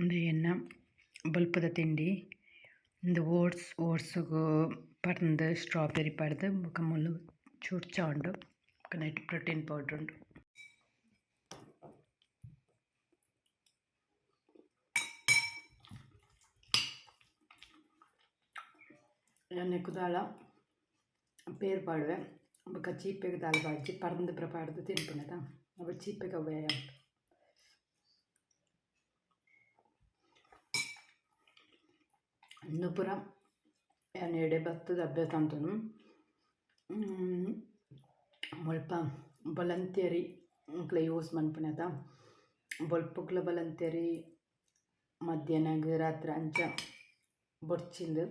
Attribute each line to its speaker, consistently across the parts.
Speaker 1: ಉಂದು ಎನ್ನ ಬೊಲ್ಪುದ ತಿಂಡಿ. ಉಂದು ಓಟ್ಸ್ ಓಟ್ಸ್ಗು ಪರ್ಂದ್ ಸ್ಟ್ರಾಬೆರಿ ಪಾಡ್ದ್ ಬೊಕ ಮೂಲು ಚೂರು ಚಾ ಉಂಡು ಬೊಕ ನೆಟ್ಟ್ ಪ್ರೋಟೀನ್ ಪೌಡರ್ ಉಂಡು. ಯಾನ್ ನೆಕ್ಕ್ ದಾಲ ಪೇರ್ ಪಾಡುವೆ ಬೊಕ ಚೀಪೆಗ್ ದಾಲ ಪಾಡ್ಜಿ ಪರ್ಂದ್ ಪೂರ ಪಾಡ್ದ್ ತಿನ್ಪುನತ ಅವು ಚೀಪೆಗ್ ಅವ್ವೆ ಆಪುಂಡು. ಉಂದು ಪೂರ ಯಾನ್ ಎಡೆ ಬತ್ತುದು ಅಭ್ಯಾಸ ಮಲ್ತೊಂದು ಮುಲ್ಪ ಬೊಲಂತೆರಿ ಎಂಕ್ಲ ಯೂಸ್ ಮನ್ಪುನತ ಬೊಲ್ಪುಗ್ಲ ಬೊಲಂತೆರಿ ಮಧ್ಯಾಹ್ನಗ್ ರಾತ್ರೆ ಅಂಚ ಬೊರ್ಚಿಂದ್.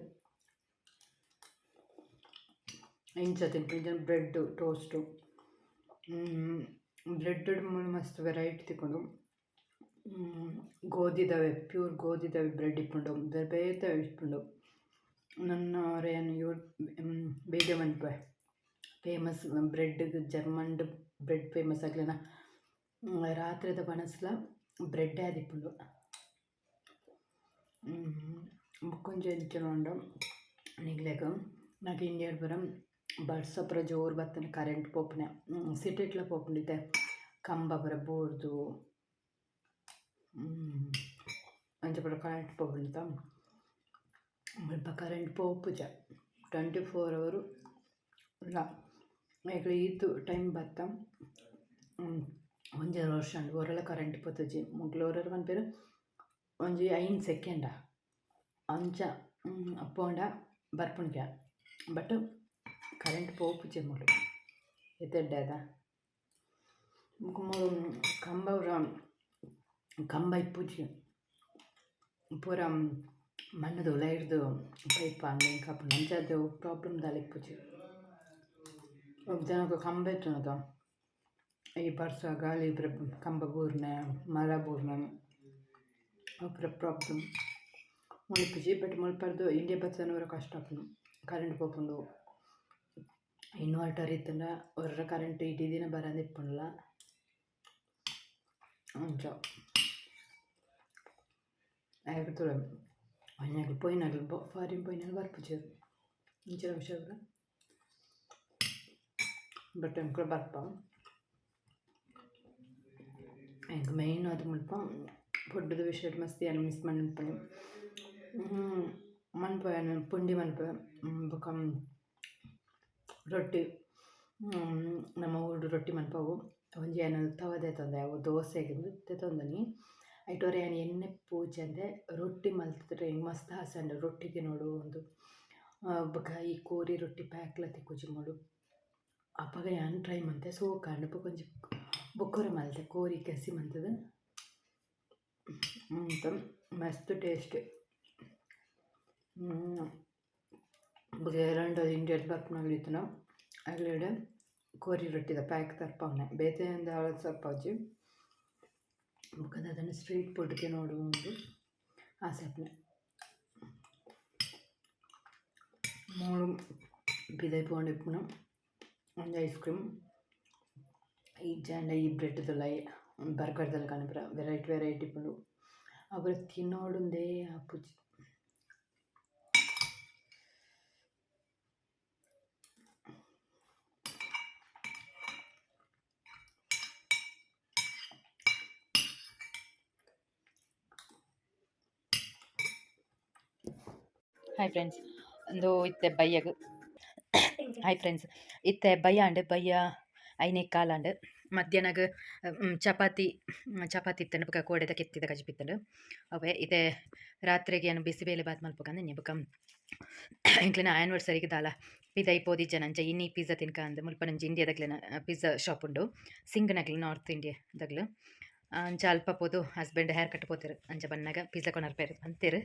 Speaker 1: ಇಂಚ ತಿನ್ಪುನಿ ಇಜ್ಜಾಂಡ ಬ್ರೆಡ್ ಟೋಸ್ಟ್ ಬ್ರೆಡ್ ಮೂಲು ಮಸ್ತ್ ವೆರೈಟಿ ತಿಕ್ಕುಂಡು. ಗೋಧಿದವೇ ಪ್ಯೂರ್ ಗೋಧಿದವೇ ಬ್ರೆಡ್ ಇಪ್ಪುಂಡು ಬೇತೆ ಬೇತೆ ಇಪ್ಪುಂಡು. ನನ ಒರ ಯಾನ್ ವಿಡಿಯೋ ಮನ್ಪುವೆ famous bread German bread famous ಅಕ್ಲೆನ ರಾತ್ರೆದ ವನಸ್ಲ ಬ್ರೆಡ್ ಆದಿಪ್ಪುಂಡು. ಬೊಕೊಂಜಿ ಎಂಚಿನ ಪಂಡ ನಿಕ್ಲೆಗ್ ನಕ ಇಂಡಿಯಾಡ್ ಪೂರ ಬರ್ಸ ಪೂರ ಜೋರು ಬತ್ತ್ಂಡ ಕರೆಂಟ್ ಪೋಪುನೆ ಸಿಟಿಟ್ಲ ಪೋಪುಂಡು ಇತ್ತೆ ಕಂಬ ಪೂರ ಬೂರ್ದು ಅಂಚ ಪೂರ ಕರೆಂಟ್ ಪೋಪುಂಡಿತ್ತ ಮುಲ್ಪ ಕರೆಂಟ್ ಪೋಪುಜ 24 ಅವರ್ ಉಲ್ಲ ಎಂಕ್ಲೆ ಈತ್ ಟೈಮ್ ಬತ್ತ ಒಂಜರೆ ವರ್ಷ ಆಂಡ್ ಒರಲ ಕರೆಂಟ್ ಪೋತುಜಿ ಮೊಕ್ಲು ಒರೊರ ಪನ್ಪೆರ್ ಒಂಜಿ 5 ಸೆಕೆಂಡ ಅಂಚ ಪೋಂಡ ಬರ್ಪುಂಡು ಬಟ್ ಕರೆಂಟ್ ಪೋಪುಜಿ ಮೂಲು ಏತ್ ಎಡ್ಡೆ ಅತ ಬೊಕ ಮೂಲು ಕಂಬ ಪೂರ ಕಂಬ ಇಪ್ಪುಜಿ ಪೂರ ಮಣ್ಣುದ ಉಲಯಿರ್ದ್ ಪೈಪ್ ಆಂಡ್ ಎಂಕ್ ಆಪುಂಡು ಅಂಚಾದ್ ಪ್ರಾಬ್ಲಮ್ ದಾಲ ಇಪ್ಪುಜಿ ಜನಕ್ ಕಂಬ ಇತ್ತುಂಡತ ಈ ಬರ್ಸ ಗಾಳಿ ಪೂರ ಕಂಬ ಬೂರ್ನೆ ಮರ ಬೂರ್ನೆ ಅವು ಪೂರ ಪ್ರಾಬ್ಲಮ್ ಮೂಲು ಇಪ್ಪುಜಿ ಬಟ್ ಮುಲ್ಪರ್ದ್ ಇಂಡಿಯಾ ಬತ್ತ್ಂಡ ಪೂರ ಕಷ್ಟ ಆಪುಂಡು ಕರೆಂಟ್ ಪೋಪುಂಡು ಇನ್ವರ್ಟರ್ ಇತ್ತ್ಂಡ ಒರ ಕರೆಂಟ್ ಇಡೀ ದಿನ ಬರಂದೆ ಇಪ್ಪುಂಡುಲ ಅಂಚ ಆಯಗ್ ತೂಲೆ ಅಯಿನಕುಲು ಪೋಯಿನಕುಲು ಫಾರಿನ್ ಪೋಯಿನಕುಲು ಬರ್ಪುಜೆರ್ ಇಂಚಿನ ವಿಷಯ ಪೂರ ಬಟ್ ಎಂಕುಲು ಬರ್ಪ ಎಂಕ್ ಮೈನ್ ಆದ್ ಮುಲ್ಪ ಫುಡ್ದ ವಿಷಯಡ್ ಮಸ್ತ್ ಯಾನ್ ಮಿಸ್ ಮನ್ಪುನಿ ಮನ್ಪುವೆ ಯಾನ್ ಪುಂಡಿ ಮನ್ಪುವೆ ಬೊಕ ರೊಟ್ಟಿ ನಮ್ಮ ಊರುಡು ರೊಟ್ಟಿ ಮನ್ಪವು ಒಂಜಿ ಯಾನ್ ತವ ದೆತೊಂದೆ ಅವು ದೋಸೆಗ್ ದೆತೊಂದಿನಿ ಐಟ್ ಒರ ಯಾನ್ ಎಣ್ಣೆ ಪೂಜಂದೆ ರೊಟ್ಟಿ ಮಲ್ತ್‌ದ್ ಎಂಕ್ ಮಸ್ತ್ ಆಸೆ ಆಂಡ್ ರೊಟ್ಟಿ ತಿನೊಡು ಇಂದ್ ಬೊಕ ಈ ಕೋರಿ ರೊಟ್ಟಿ ಪ್ಯಾಕ್ಲ ತಿಕ್ಕುಜಿ ಮೂಲು ಅಪಗ ಯಾನ್ ಟ್ರೈ ಮಂತೆ ಸೋಕಾಂಡ್ ಬೊಕ ಒಂಜಿ ಬೊಕೊರ ಮಲ್ತೆ ಕೋರಿ ಗಸಿ ಮಂತ್‌ದ್ ಮಸ್ತ್ ಟೇಸ್ಟ್ ಬೊಕ ಏರಾಂಡ ಇಂಡಿಯಾಡ್ ಬರ್ಪುನಕುಲು ಇತ್ತ್ಂಡ ಅಕ್ಲೆಡ ಕೋರಿ ರೊಟ್ಟಿದ ಪ್ಯಾಕ್ ತರ್ಪಾವುನೆ ಬೇತೆ ದಾಲ ತರ್ಪಾವುಜಿ ಬೊಕ ದಾದಾಂಡ ಸ್ಟ್ರೀಟ್ ಫುಡ್ ತಿನೊಡು ಇಂದ್ ಆಸೆ ಆಪುಂಡು ಮೂಲು ಪಿದಯಿ ಪೋಂಡ ಇಪ್ಪುನ ಒಂಜಿ ಐಸ್ ಕ್ರೀಮ್ ಇಜ್ಜಾಂಡ ಈ ಬ್ರೆಡ್ ದ ಉಲಾಯಿ ಬರ್ಗರ್ ದ ಲೆಕನೆ ಪೂರ ವೆರೈಟಿ ವೆರೈಟಿ ಇಪ್ಪುಂಡು ಅವು ಪೂರ ತಿನೊಡುಂದೇ ಆಪುಜಿ. ಹಾಯ್ ಫ್ರೆಂಡ್ಸ್, ಉಂದು ಇತ್ತೆ ಬಯ್ಯಗ್. ಹಾಯ್ ಫ್ರೆಂಡ್ಸ್, ಇತ್ತೆ ಬಯ್ಯ ಆಂಡ್, ಬಯ್ಯ ಐನೆ ಕಾಲಾಂಡ್. ಮಧ್ಯಾಹ್ನಗ್ ಚಪಾತಿ ಚಪಾತಿ ಇತ್ತ್ಂಡ್ ಬೊಕ ಕೋಡೆದ ಕೆತ್ತಿದ ಕಜಿಪು ಇತ್ತ್ಂಡ್. ಅವ್ವೆ ಇತ್ತೆ ರಾತ್ರೆಗ್ ಯಾನ್ ಬಿಸಿಬೇಳೆ ಬಾತ್ ಮನ್ಪುಗ ಬೊಕ ಎಂಕ್ಲೆನ ಆನಿವರ್ಸರಿಗ್ ದಾಲ ಪಿದಯಿ ಪೋದಿಜ್ಜನ ಅಂಚ ಇನಿ ಪಿಜ್ಜಾ ತಿನ್ಕ ಅಂದ್ ಮುಲ್ಪ ಒಂಜಿ ಇಂಡಿಯಾದಕ್ಲೆನ ಪಿಜ್ಜಾ ಶಾಪ್ ಉಂಡು ಸಿಂಗ್‌ನಕ್ಲ್ ನಾರ್ತ್ ಇಂಡಿಯಾ ದಗ್ಲು. ಅಂಚ ಅಲ್ಪ ಪೋದು ಹಸ್ಬೆಂಡ್ ಹೇರ್ ಕಟ್ ಪೋತೆರ್ ಅಂಚ ಬನ್ನಗ ಪಿಜ್ಜಾ ಕೊನರ್ಪೆರ್ ಪಂತೆರ್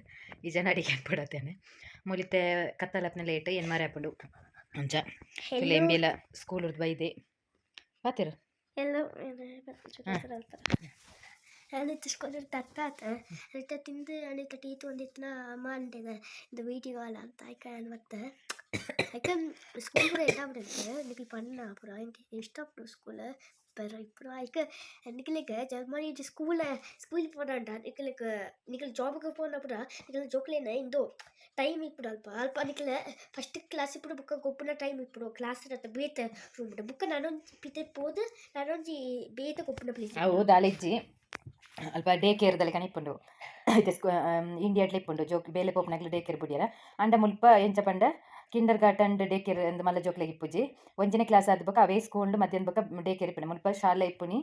Speaker 1: ಈ ಜನ ಅಡಿಗೆ ಅನ್ಪೊಡಾತೆನೆ. ಮೂಲಿತ್ತೆ ಕತ್ತಲಾಪುನ ಲೇಟ್ ಎನ್ಮಾರೆ ಆಪುಂಡು ಅಂಚ ಎಂಬಿಲ ಸ್ಕೂಲ್ ರ್ದ್ ಬೈದೆ ಪಾತೆರ್.
Speaker 2: ಯಾನಿತ್ತೆ ಸ್ಕೂಲ್ ತತ್ತಾತ ಅನಿತ ತಿಂದು ಅನಿತ ಟೀ ತೂವೊಂದಿತ್ತಿನ ಅಮ್ಮ ಅಂಡೆಗ ಇಂದು ವೀಡಿಯೋ ಕಾಲ್ ಅಂತ ಐಕ ಯಾನ್ ಬತ್ತೆ ಐಕ ಸ್ಕೂಲ್ ಪೂರ ಎಡ್ಡೆ ಆಪುಂಡು ಎಂಕ್ ನಿಕುಲು ಪನ್ನ ಪೂರ ಎಂಕ್ ಇಷ್ಟ ಆಪುಂಡು ಸ್ಕೂಲ್. ಪೆರ ಇಪ್ಪುನ ಐಕ್ ನಿಕಲೆಗ್ ಜರ್ಮನಿ ಸ್ಕೂಲ್ ಸ್ಕೂಲ್ ಪೋನಾಂಡ ನಿಕಲೆಗ್ ನಿಕಲ್ ಜಾಬ್ಗ್ ಪೋನ ಪೂರ ನಿಕಲ್ನ ಜೋಕ್ಲೆನ ಇಂದು ಟೈಮ್ ಇಪ್ಪುಡು ಅಲ್ಪ ಅಲ್ಪ ನಿಕಲೆ ಫಸ್ಟ್ ಕ್ಲಾಸ್ ಇಪ್ಪುಡು ಬೊಕ್ಕ ಗೊಬ್ಬುನ ಟೈಮ್ ಇಪ್ಪುಡು ಕ್ಲಾಸ್ ಅತ್ತ ಬೇತೆ ರೂಮ್ ಬೊಕ್ಕ ನನೊಂಜಿ ಪಿದಯಿ ಪೋದು ನನೊಂಜಿ ಬೇತೆ ಗೊಬ್ಬುನ ಪ್ಲೇಸ್.
Speaker 1: ಅವು ದಾಲಿಜ್ಜಿ, ಅಲ್ಪ ಡೇ ಕೇರ್ದಲ್ಲಿ ಇಪ್ಪುಂಡು. ಇತ್ತೆ ಸ್ಕೂ ಇಂಡಿಯಾಡ್ಲ ಇಪ್ಪುಂಡು. ಜೋಕ್ ಬೇಲೆ ಪೋಪುನಕ್ಲು ಡೇ ಕೇರ್ ಬುಡಿಯರ. ಅಂಡ ಮುಲ್ಪ ಎಂಚ ಪಂಡ ಕಿಂಡರ್ ಗಾರ್ಟನ್ ಡೇ ಕೇರ್ ಅಂದ್ ಮಲ್ಲ ಜೋಕ್ಲೆಗ್ ಇಪ್ಪುಜಿ. ಒಂಜನೇ ಕ್ಲಾಸ್ ಆದ್ ಬೊಕ ಅವೇ ಸ್ಕೂಲ್ ಮಧ್ಯಾಹ್ನ ಬೊಕ ಡೇ ಕೇರ್ ಇಪ್ಪುಂಡು. ಮುಲ್ಪ ಶಾಲೆ ಇಪ್ಪುನಿ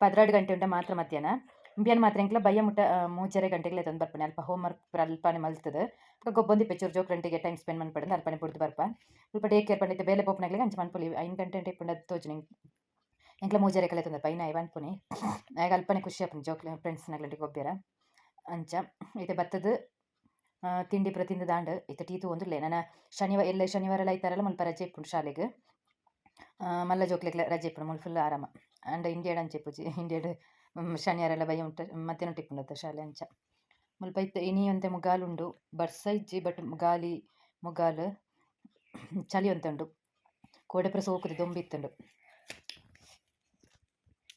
Speaker 1: 12 ಗಂಟೆ ಉಂಡ ಮಾತ್ರ ಮಧ್ಯಾಹ್ನ. ಇಂಬ್ಯನ್ ಮಾತ್ರ ಎಂಕ್ಲ ಬಯ್ಯ ಮುಟ್ಟ ಮೂಜರೆ ಗಂಟೆಗ್ ಲೆತೊಂದು ಬರ್ಪುನಿ. ಅಲ್ಪ ಹೋಮ್ ವರ್ಕ್ ಪೂರ ಅಲ್ಪನೆ ಮಲ್ತುದು ಬೊಕ ಗೊಬ್ಬೊಂದಿಪ್ಪೆ ಚೂರು ಜೋಕ್ಲೊಟ್ಟಿಗೆ ಟೈಮ್ ಸ್ಪೆಂಡ್ ಮನ್ಪೊಡಂದ್ ಅಲ್ಪನೆ ಬುಡ್ದು ಬರ್ಪ. ಮುಲ್ಪ ಡೇ ಕೇರ್ ಪಂಡ ಇತ್ತೆ ಬೇಲೆ ಪೋಪುನಕ್ಲೆಗ್ ಅಂಚ ಮನ್ಪೊಲಿ. 5 ಗಂಟೆ ಇಪ್ಪುಂಡು ಅದು ತೋಜುನಿ ಎಂಕ್. ಎಂಕ್ಲ ಮೂಜರೆ ಲೆತೊಂದು ಬರ್ಪ. ಐನ್ ಪನ್ಪುನಿ ಆಯಗ್ ಅಲ್ಪನೆ ಖುಷಿ ಆಪುಂಡು ಜೋಕ್ಲೆ ಫ್ರೆಂಡ್ಸ್ ನಕ್ಲೆನೊಟ್ಟಿಗೆ ಗೊಬ್ಬ್ಯರ. ಅಂಚ ಇತ್ತೆ ಬತ್ತುದು ತಿಂಡಿ ಪೂರ ತಿಂದುದಾಂಡ್. ಇತ್ತೆ ಟೀ ತೂವೊಂದುಲ್ಲೆ. ನನ ಶನಿವಾರ ಎಲ್ಲೆ ಶನಿವಾರ ಐತಾರಲ ಮುಲ್ಪ ರಜೆ ಇಪ್ಪುಂಡು ಶಾಲೆಗ್. ಮಲ್ಲ ಜೋಕ್ಲೆಗ್ಲ ರಜೆ ಇಪ್ಪುಂಡು. ಮುಲ್ಪ ಫುಲ್ ಆರಾಮ. ಆಂಡ ಇಂಡಿಯಾಡ್ ಅಂಚ ಇಪ್ಪುಜಿ. ಇಂಡಿಯಾಡ್ ಶನಿವಾರ ಎಲ್ಲ ಬಯ್ಯ ಮುಟ್ಟ ಮಧ್ಯಾಹ್ನ ಮುಟ್ಟ ಇಪ್ಪುಂಡತ್ತ ಶಾಲೆ. ಅಂಚ ಮುಲ್ಪ ಇತ್ತೆ ಇನಿ ಒಂತೆ ಮುಗಾಲ್ ಉಂಡು. ಬರ್ಸ ಇಜ್ಜಿ, ಬಟ್ ಗಾಲಿ ಮುಗಾಲ್ ಚಳಿ ಒಂತೆ ಉಂಡು. ಕೋಡೆ ಪೂರ ಸೋಕುದು ದೊಂಬು ಇತ್ತುಂಡು.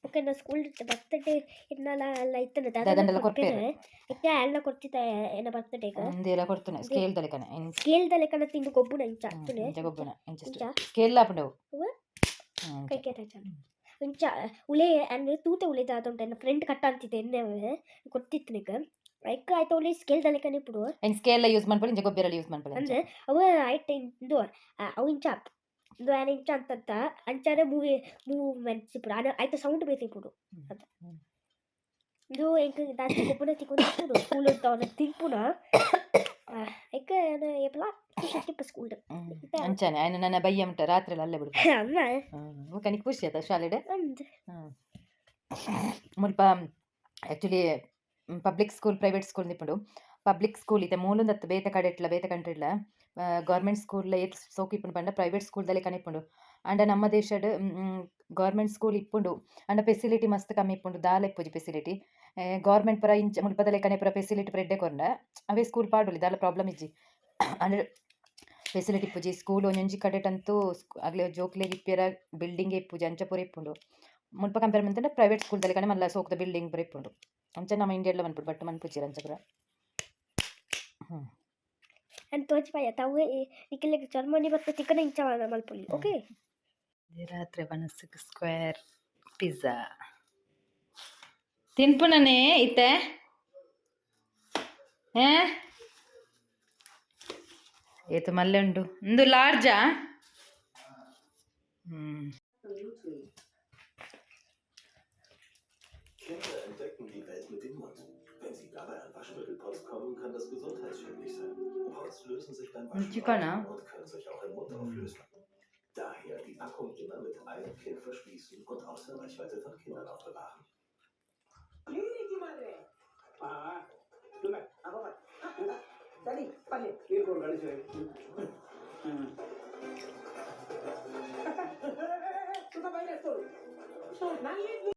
Speaker 2: ಬೊಕ್ಕ ಎನ್ನ ಸ್ಕೂಲ್ ಬರ್ತಡೇ ಎನ್ನಲ ಅಲ್ಲ ಇತ್ತುಂಡು.
Speaker 1: ದಾದಂಡಲ ಕೊರ್ಪೆರ್.
Speaker 2: ಇತ್ತೆ ಆಲ್ನ ಕೊರ್ತಿತ್ತ ಎನ್ನ ಬರ್ತಡೇಗ್.
Speaker 1: ಉಂದೆಲ ಕೊರ್ತುನೆ ಸ್ಕೇಲ್ ದ ಲೆಕನೆ.
Speaker 2: ಸ್ಕೇಲ್ ದ ಲೆಕನ ತಿಂದು ಗೊಬ್ಬುನ ಇಂಚ ಅತ್ತುನೆ.
Speaker 1: ಇಂಚ ಗೊಬ್ಬುನ ಇಂಚ.
Speaker 2: ಇಂಚ.
Speaker 1: ಸ್ಕೇಲ್ ಆಪುಂಡು ಅವು.
Speaker 2: ಅವ್ವ?
Speaker 1: ಅಂಚ.
Speaker 2: ಕೈ ಕೇಟ ಇಂಚ ಉಲೆ ಅಂದ್ರೆ ತೂತೆ ಉಲೆ ದಾದ ಉಂಟು. ಎನ್ನ ಫ್ರೆಂಡ್ ಕಟ್ಟ ಅಂತಿದ್ದೆ ಎನ್ನೆ ಕೊರ್ತಿತ್ತು ನಿಕ್ ಐಕ್ ಆಯ್ತ ಉಲೆ ಸ್ಕೇಲ್ ದ ಲೆಕನೆ ಇಪ್ಪುಡು.
Speaker 1: ಐನ್ ಸ್ಕೇಲ್ ಯೂಸ್ ಮನ್ಪೊಲಿ, ಇಂಚ ಗೊಬ್ಬೆರೆಲ ಯೂಸ್ ಮನ್ಪೊಲಿ ಅಂಚ.
Speaker 2: ಅಂದ್ರೆ ಅವ ಐಟ್ ಇಂದು ಅವು ಇಂಚ ಇಂದು ಆನೆ ಇಂಚ ಅಂತಂತ ಅಂಚಾನೆ ಮೂವಿ ಮೂವ್ಮೆಂಟ್ಸ್ ಇಪ್ಪುಡು. ಆನೆ ಐತ ಸೌಂಡ್ ಬೇತೆ ಇಪ್ಪುಡು. ಅತ್ತ. ಇಂದು ಎಂಕ್ ದಾಸ್ತಿ ಗೊಬ್ಬುನ ತಿಕ್ಕೊಂದು ಇಪ್ಪುಡು ಸ್ಕೂಲ್ ತಿನ್ಪುನ ಐಕ್ ಏಪಲ ಖುಷಿ ಇಪ್ಪ ಸ್ಕೂಲ್.
Speaker 1: ಅಂಚಾನೆ ಐನ್ ನನ್ನ ಬಯ್ಯ ಮುಟ್ಟ ರಾತ್ರಿ ಅಲ್ಲೇ ಬಿಡು.
Speaker 2: ಅಮ್ಮ.
Speaker 1: ಬೊಕ ನಿಕ್ ಖುಷಿ ಆತ ಶಾಲೆಡ್?
Speaker 2: ಅಂದ್.
Speaker 1: ಮುಲ್ಪ actually public school, private school ಇಪ್ಪುಂಡು. ಪಬ್ಲಿಕ್ ಸ್ಕೂಲ್ ಇತ್ತೆ ಮೂಲೊಂದತ್ತು ಬೇತೆ ಕಡೆಟ್ಲ ಬೇತೆ ಕಂಟ್ರಿಡ್ಲ ಗೌರ್ಮೆಂಟ್ ಸ್ಕೂಲ್ ಏತ್ ಸೋಕು ಇಪ್ಪುಂಡು ಪಂಡ ಪ್ರೈವೇಟ್ ಸ್ಕೂಲ್ ದ ಲೆಕನೆ ಇಪ್ಪುಂಡು. ಆಂಡ ನಮ್ಮ ದೇಶಡ್ ಗೌರ್ಮೆಂಟ್ ಸ್ಕೂಲ್ ಇಪ್ಪುಂಡು, ಆಂಡ ಫೆಸಿಲಿಟಿ ಮಸ್ತ್ ಕಮ್ಮಿ ಇಪ್ಪುಂಡು. ದಾಲ ಇಪ್ಪುಜಿ ಫೆಸಿಲಿಟಿ. ಗೌರ್ಮೆಂಟ್ ಪೂರ ಇಂಚ ಮುಲ್ಪದ ಲೆಕನೆ ಪೂರ ಫೆಸಿಲಿಟಿ ಪೂರ ಎಡ್ಡೆ ಕೊರ್ಂಡ ಅವೇ ಸ್ಕೂಲ್ ಪಾಡೊಲಿ, ದಾಲ ಪ್ರಾಬ್ಲಮ್ ಇಜ್ಜಿ. ಆಂಡ ಫೆಸಿಲಿಟಿ ಇಪ್ಪುಜಿ. ಸ್ಕೂಲ್ ಒಂಜೊಂಜಿ ಕಡೆಟ್ ಅಂತೂ ಅಗ್ಲೆ ಜೋಕ್ಲೆಗ್ ಇಪ್ಪಿಯರ ಬಿಲ್ಡಿಂಗ್ ಇಪ್ಪುಜಿ, ಅಂಚ ಪೂರ ಇಪ್ಪುಂಡು. ಮುಲ್ಪ ಕಂಪೇರ್ ಮಂತುಂಡ ಪ್ರೈವೇಟ್ ಸ್ಕೂಲ್ ದ ಲೆಕನೆ ಮಲ್ಲ ಸೋಕುದ ಬಿಲ್ಡಿಂಗ್ ಪೂರ ಇಪ್ಪುಂಡು. ಅಂಚ ನಮ್ಮ ಇಂಡಿಯಾಡ್ಲ ಮನ್ಪೊಡು, ಬಟ್ ಮನ್ಪುಜೆರ್ ಅಂಚ ಪೂರ.
Speaker 2: ಅಂದ್ ತೋಜಿಪಾಯ ತಾವು ನಿಕಲೆಗ್ ಜರ್ಮನಿ ಬತ್ತ ತಿಕ್ಕನ ಇಂಚ ಮಲ್ಪೊಲಿ, ಓಕೆ.
Speaker 1: ರಾತ್ರೆ ವನಸುಗ್ ಸ್ಕ್ವೇರ್ ಪಿಜ್ಜಾ ತಿನ್ಪುನನೇ ಇತ್ತೆ. ಏ ಏತು ಮಲ್ಲೆ ಉಂಡು ಇಂದು ಲಾರ್ಜಾ.
Speaker 3: Kinder entdecken die Welt mit dem Mund. Wenn sie dabei an Waschmittelpots kommen, kann das gesundheitsschädlich sein. Pots lösen sich beim Waschen
Speaker 1: Chicken,
Speaker 3: auf und können sich auch im Mund auflösen. Daher die Packung immer mit einem Klick verschließen und außer Reichweite von Kindern aufbewahren.